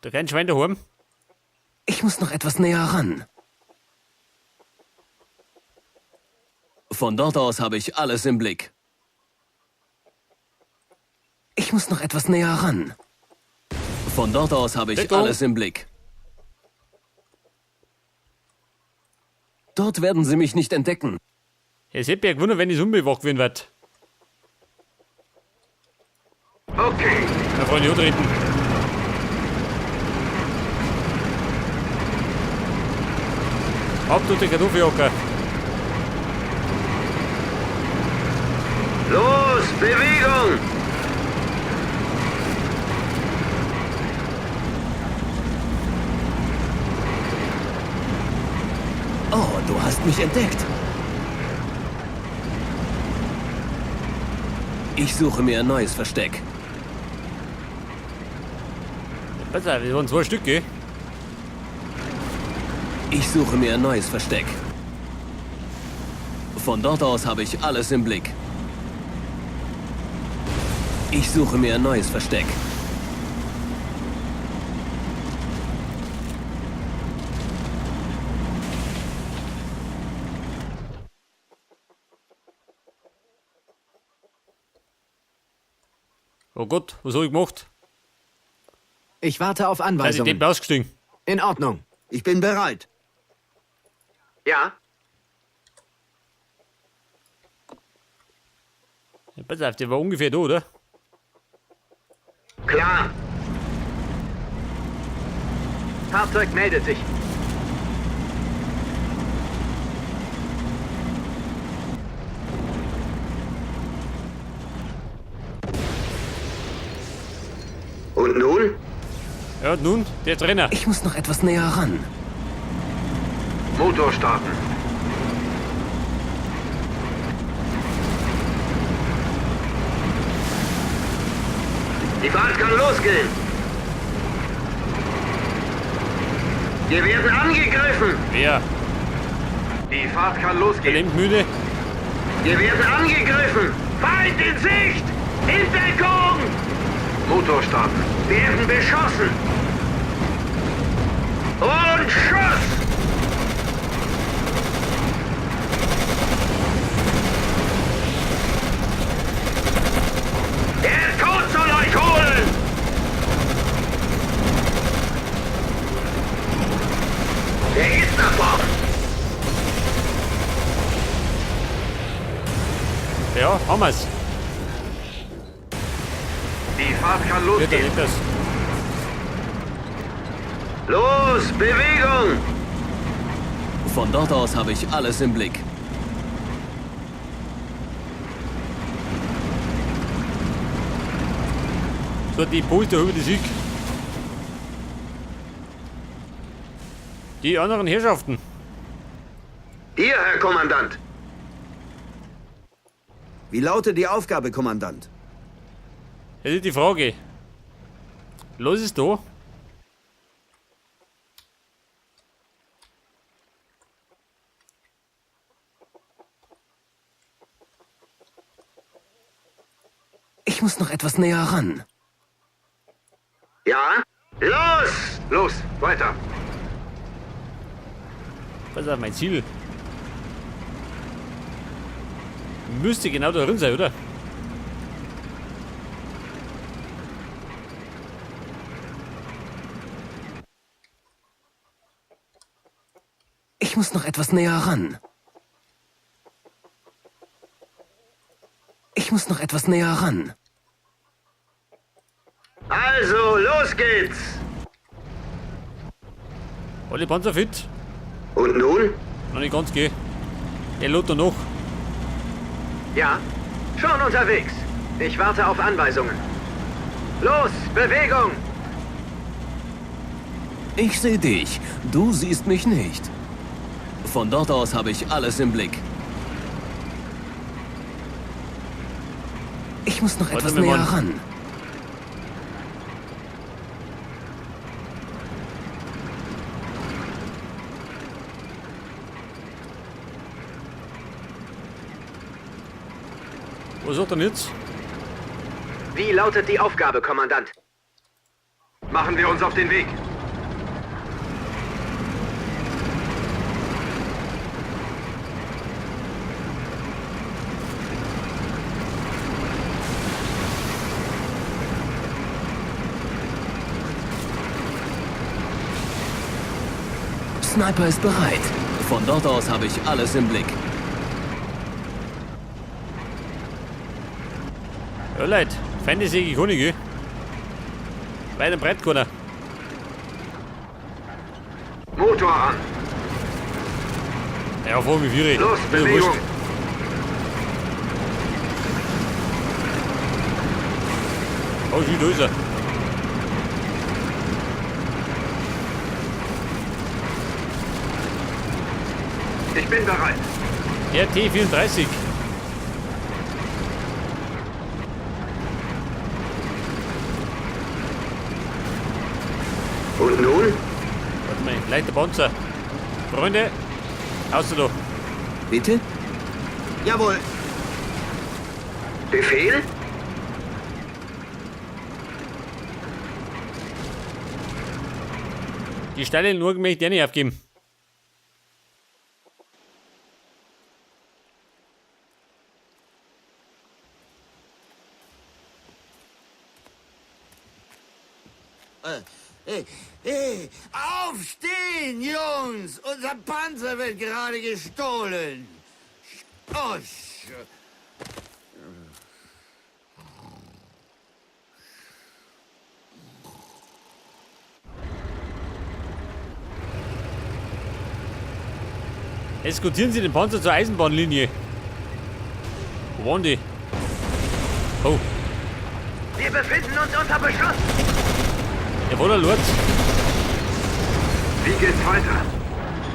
Da kein Schwein daheim. Ich muss noch etwas näher ran. Von dort aus habe ich alles im Blick. Ich muss noch etwas näher ran. Von dort aus habe ich Deckung. alles im Blick. Dort werden sie mich nicht entdecken. Es hätte mich ja gewundert, wenn ich unbewacht gewesen wäre. Okay. Na, Freunde, antreten. Ab durch die Kartoffelhocker. Los, Bewegung! Oh, du hast mich entdeckt. Ich suche mir ein neues Versteck. Besser, wir waren zwei Stück, gell? Ich suche mir ein neues Versteck. Von dort aus habe ich alles im Blick. Ich suche mir ein neues Versteck. Oh Gott, was hab ich gemacht? Ich warte auf Seid ihr Anweisungen. Depp ausgestiegen? In Ordnung. Ich bin bereit. Ja? Ja, pass auf, der war ungefähr da, oder? Klar. Fahrzeug meldet sich. Und nun? Ja, und nun, der Trainer. Ich muss noch etwas näher ran. Motor starten. Die Fahrt kann losgehen. Wir werden angegriffen. Wer? Die Fahrt kann Der losgehen. Lebendmüde? Wir werden angegriffen. Feind in Sicht. In Deckung. Motor starten. Werden beschossen. Und Schuss. Der Tod soll euch holen. Der ist davon. Ja, haben wir's. Die Fahrt kann Wird er nicht das. Los, Bewegung! Von dort aus habe ich alles im Blick. So, die Pulte über die Sieg. Die anderen Herrschaften. Hier, Herr Kommandant. Wie lautet die Aufgabe, Kommandant? Das ist die Frage. Los ist da. Ich muss noch etwas näher ran. Ja? Los! Los, weiter. Was ist mein Ziel? Müsste genau da drin sein, oder? Ich muss noch etwas näher ran. Ich muss noch etwas näher ran. Also, los geht's! Alle Panzer fit? Und nun? Noch nicht ganz, gell? Der lädt da noch. Ja, schon unterwegs. Ich warte auf Anweisungen. Los, Bewegung! Ich sehe dich. Du siehst mich nicht. Von dort aus habe ich alles im Blick. Ich muss noch Warte etwas mal, näher Mann. ran. Was sagt er denn jetzt? Wie lautet die Aufgabe, Kommandant? Machen wir uns auf den Weg. Sniper ist bereit. Von dort aus habe ich alles im Blick. Ja, Leute, Feinde sehe ich nicht, gell? Weit und breit keiner. Motor an. Ja, vor mir Viere. Los, Bewegung. Oh, schön, da ist er. Ich bin bereit. RT 34. Und nun? Warte mal, leichter Panzer. Freunde, außer da. Bitte? Jawohl. Befehl? Die Steine nur möchte ich nicht aufgeben. Hey, hey, aufstehen, Jungs! Unser Panzer wird gerade gestohlen. Oh, Eskortieren Sie den Panzer zur Eisenbahnlinie. Wo waren die? Oh. Wir befinden uns unter Beschuss. Jawohl, Herr Lord. Wie geht's weiter?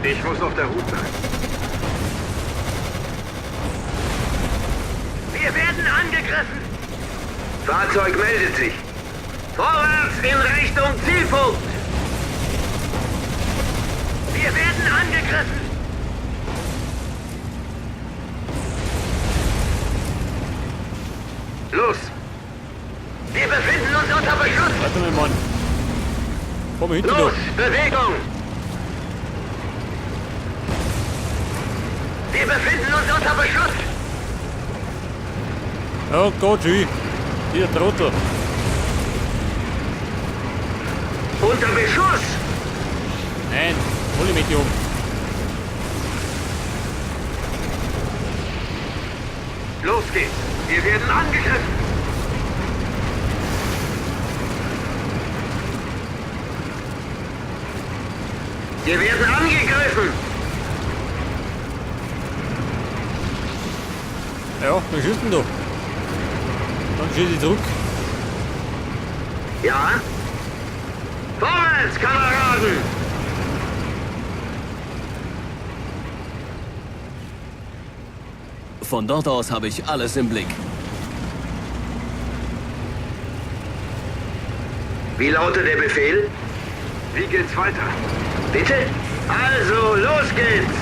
Ich muss auf der Hut sein. Wir werden angegriffen. Fahrzeug meldet sich. Vorwärts in Richtung Zielpunkt. Wir werden angegriffen. Los! Wir befinden uns unter Beschuss. Warte mal, Mann. Komm hinter Los, da. Bewegung! Wir befinden uns unter Beschuss. Oh Gott, schön. Dieser Trottel. Unter Beschuss! Nein, hol ich mich um. Los geht's! Wir werden angegriffen! Wir werden angegriffen! Ja, dann schießt denn da. Dann schieß ich zurück. Ja? Vorwärts, Kameraden! Von dort aus habe ich alles im Blick. Wie lautet der Befehl? Wie geht's weiter? Bitte? Also, los geht's!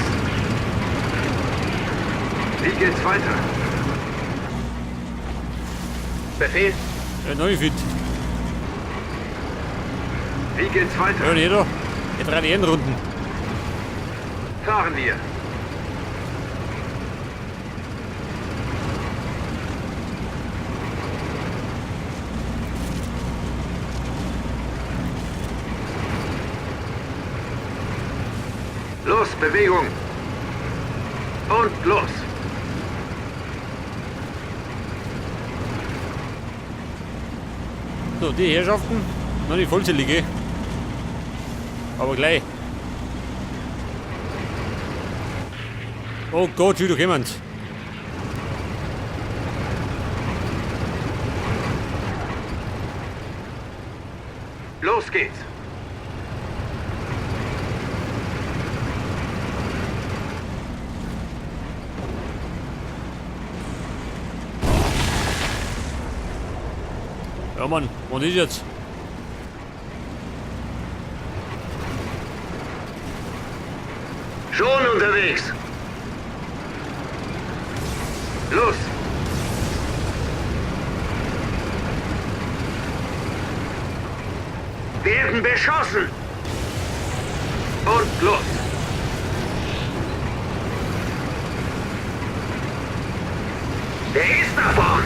Wie geht's weiter? Befehl? Ja, neu fit. Wie geht's weiter? Ja, und da. Die drei Ehrenrunden. Fahren wir. Los, Bewegung! Und los! So, die Herrschaften, noch nicht vollzählige. Aber gleich. Oh Gott, wieder kommen's. Los geht's! Ja Mann, was ist jetzt? Schon unterwegs! Los! Wir Werden beschossen! Und los! Der ist davon!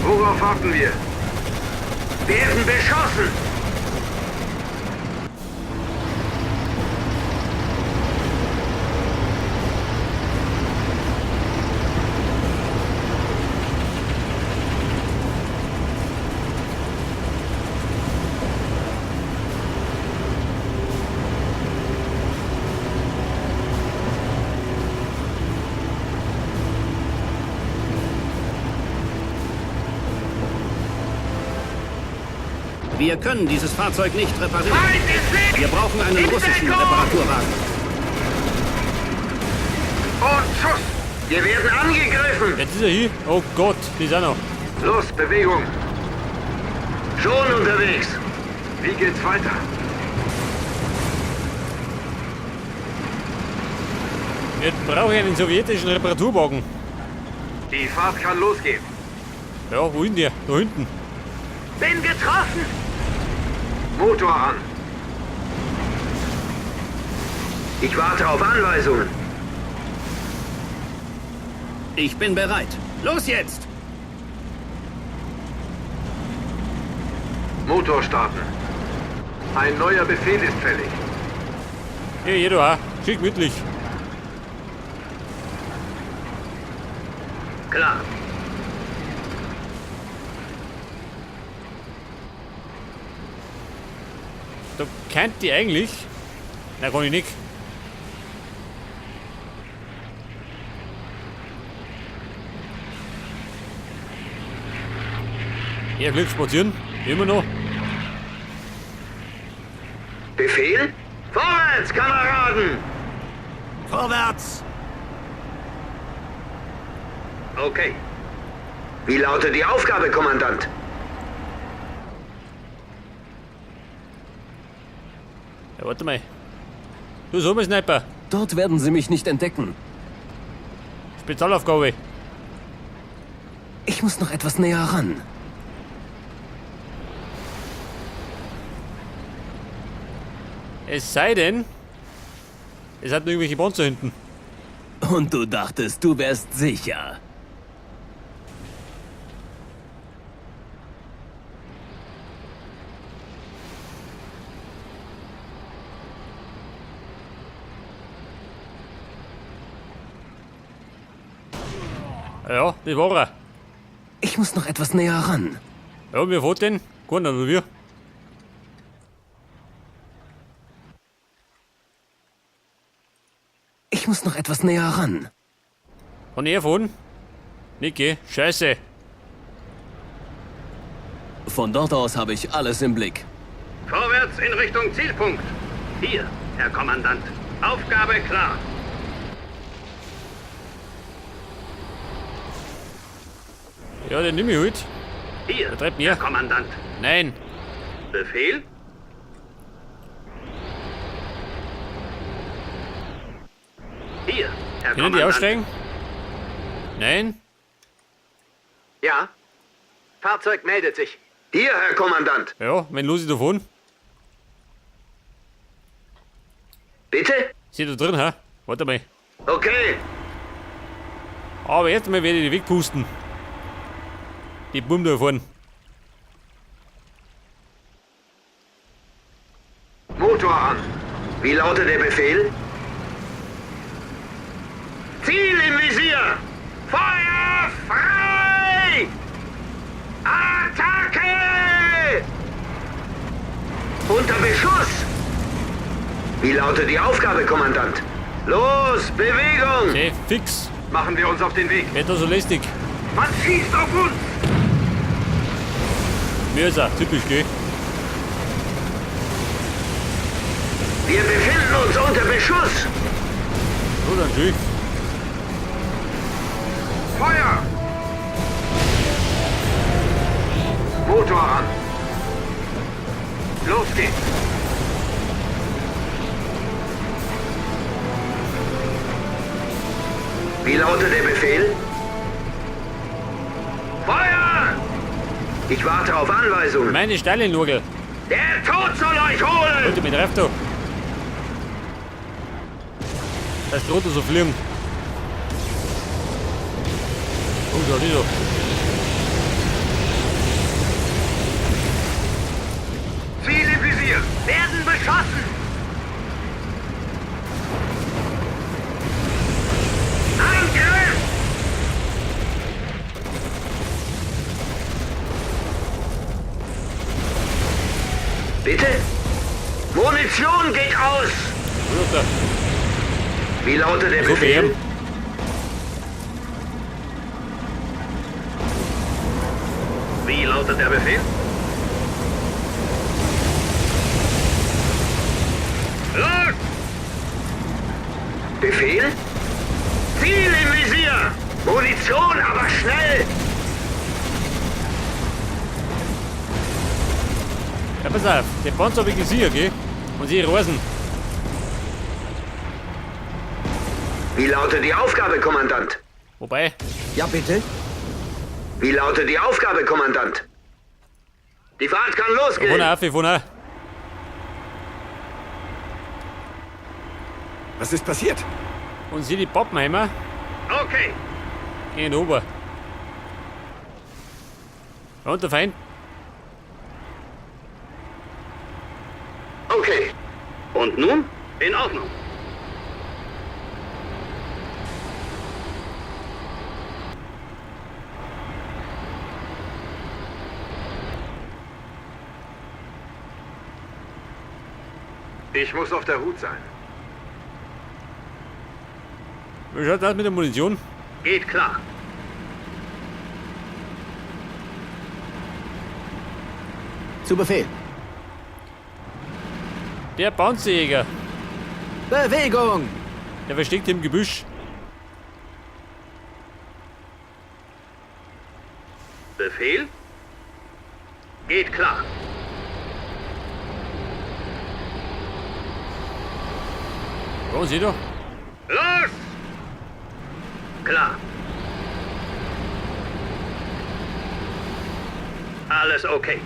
Worauf warten wir? Werden beschossen! Wir können dieses Fahrzeug nicht reparieren. Wir brauchen einen russischen Reparaturwagen. Und Schuss! Wir werden angegriffen! Jetzt ist er hier. Oh Gott, die ist auch noch. Los, Bewegung! Schon unterwegs! Wie geht's weiter? Jetzt brauche ich einen sowjetischen Reparaturwagen. Die Fahrt kann losgehen. Ja, wo ist denn der? Da hinten. Bin getroffen! Motor an. Ich warte auf Anweisungen. Ich bin bereit. Los jetzt! Motor starten. Ein neuer Befehl ist fällig. Hier, jeder auch. Schick gemütlich. Klar. Da kennt die eigentlich. Na, kann ich nicht. Ja, Glück spazieren. Immer noch. Befehl? Vorwärts, Kameraden! Vorwärts! Okay. Wie lautet die Aufgabe, Kommandant? Ja, warte mal. Du so mal, Sniper. Dort werden sie mich nicht entdecken. Spezialaufgabe. Ich muss noch etwas näher ran. Es sei denn, es hat noch irgendwelche Panzer hinten. Und du dachtest, du wärst sicher. Ja, das war er. Ich muss noch etwas näher ran. Ja, wer fährt denn? Keiner, oder wir? Ich muss noch etwas näher ran. Kann er fahren? Niki, scheiße. Von dort aus habe ich alles im Blick. Vorwärts in Richtung Zielpunkt. Hier, Herr Kommandant. Aufgabe klar. Ja, den nehme ich halt. Hier, Der treibt mich. Herr Kommandant. Nein. Befehl? Hier, Herr Können die Kommandant. aussteigen? Nein. Ja. Fahrzeug meldet sich. Hier, Herr Kommandant. Ja, wenn los ich davon. Bitte? Ist hier da drin, hä? Warte mal. Okay. Aber jetzt mal werde ich die wegpusten. Die Bumm da vorne. Motor an. Wie lautet der Befehl? Ziel im Visier! Feuer frei! Attacke! Unter Beschuss! Wie lautet die Aufgabe, Kommandant? Los, Bewegung! Sehr fix. Machen wir uns auf den Weg. Wird da so lästig. Man schießt auf uns! Mörser, typisch, gell? Wir befinden uns unter Beschuss! So, dann schön. Feuer! Motor an! Los geht's! Wie lautet der Befehl? Feuer! Ich warte auf Anweisungen. Meine Stalin-Nurgel. Der Tod soll euch holen! Leute, mit trefft da. Das droht so fliegen. Oh, da ist er. Ziel im Visier! Werden beschossen! Angriff! Bitte? Munition geht aus! Wie lautet der Befehl? Wie lautet der Befehl? Los! Befehl? Ziel im Visier! Munition, aber schnell! Ja, pass auf, der Panzer habe ich gesehen, okay? Und sie rasen. Wie lautet die Aufgabe, Kommandant? Wobei? Ja, bitte? Wie lautet die Aufgabe, Kommandant? Die Fahrt kann losgehen. Vorne auf, vorne. Was ist passiert? Und sie die Pappenheimer? Okay. Gehen rüber. Und der Feind. Okay. Und nun? In Ordnung. Ich muss auf der Hut sein. Wie schaut das mit der Munition? Geht klar. Zu Befehl. Der Panzerjäger. Bewegung! Der versteckt im Gebüsch. Befehl? Geht klar. Wo sind Sie da? Los! Klar. Alles okay.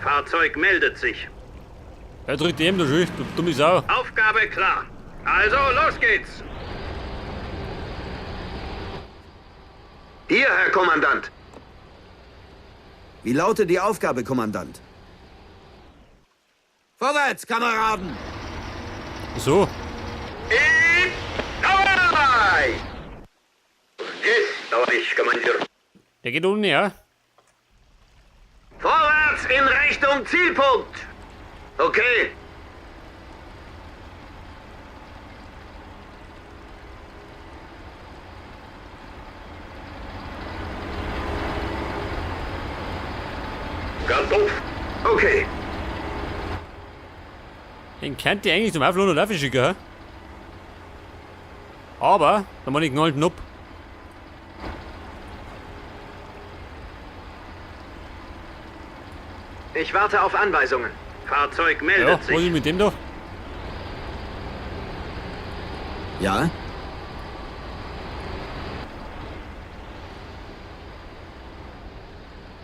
Fahrzeug meldet sich. Er drückt eben da schön, du dumme Sau. Aufgabe klar. Also, los geht's. Hier, Herr Kommandant. Wie lautet die Aufgabe, Kommandant? Vorwärts, Kameraden! So. Der geht unten, ja? Vorwärts in Richtung Zielpunkt! Okay. Okay. Den könnt ihr eigentlich zum Aufladen und Aufschicken, hä? Aber, da mach ich knallt ab. Ich warte auf Anweisungen. Fahrzeug meldet ja, sich. Was ist mit dem da? Ja?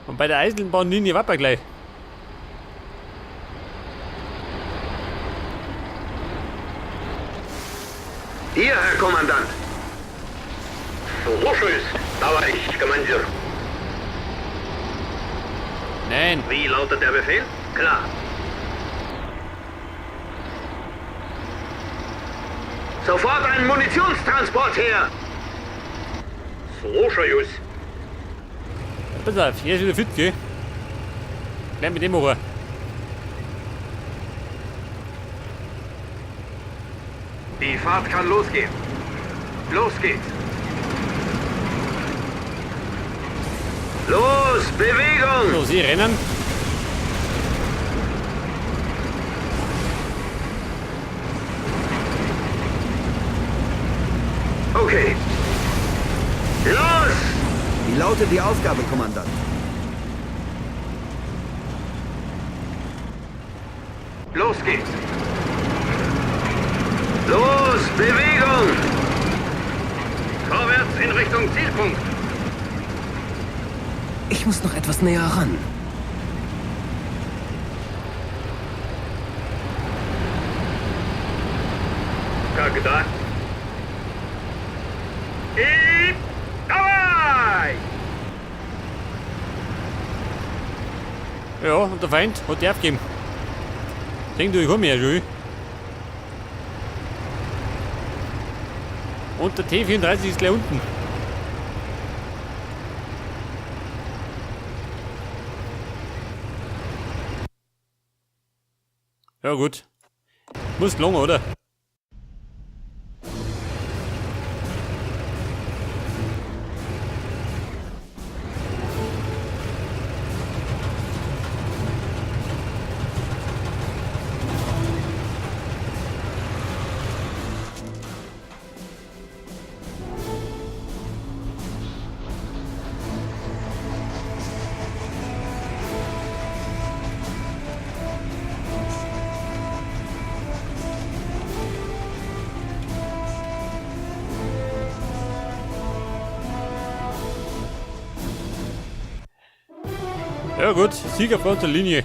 Und bei der Eisenbahnlinie war gleich. Hier, Herr Kommandant. Слушаюсь, товарищ Командир. Nein. Wie lautet der Befehl? Klar. Sofort einen Munitionstransport her! Слушаюсь. Pass auf, hier ist wieder fit, gell? Bleib mit dem hoch. Die Fahrt kann losgehen. Los geht's. Los, Bewegung! So, Sie rennen. Okay. Los! Wie lautet die Aufgabe, Kommandant? Los geht's. Los, Bewegung! Vorwärts in Richtung Zielpunkt. Ich muss noch etwas näher ran. Когда? И давай! Ja, und der Feind hat die aufgegeben. Denk du, ich komm her schon. Und der T34 ist gleich unten. Ja gut. Muss gelungen, oder? Ja gut, Sieg auf der Linie.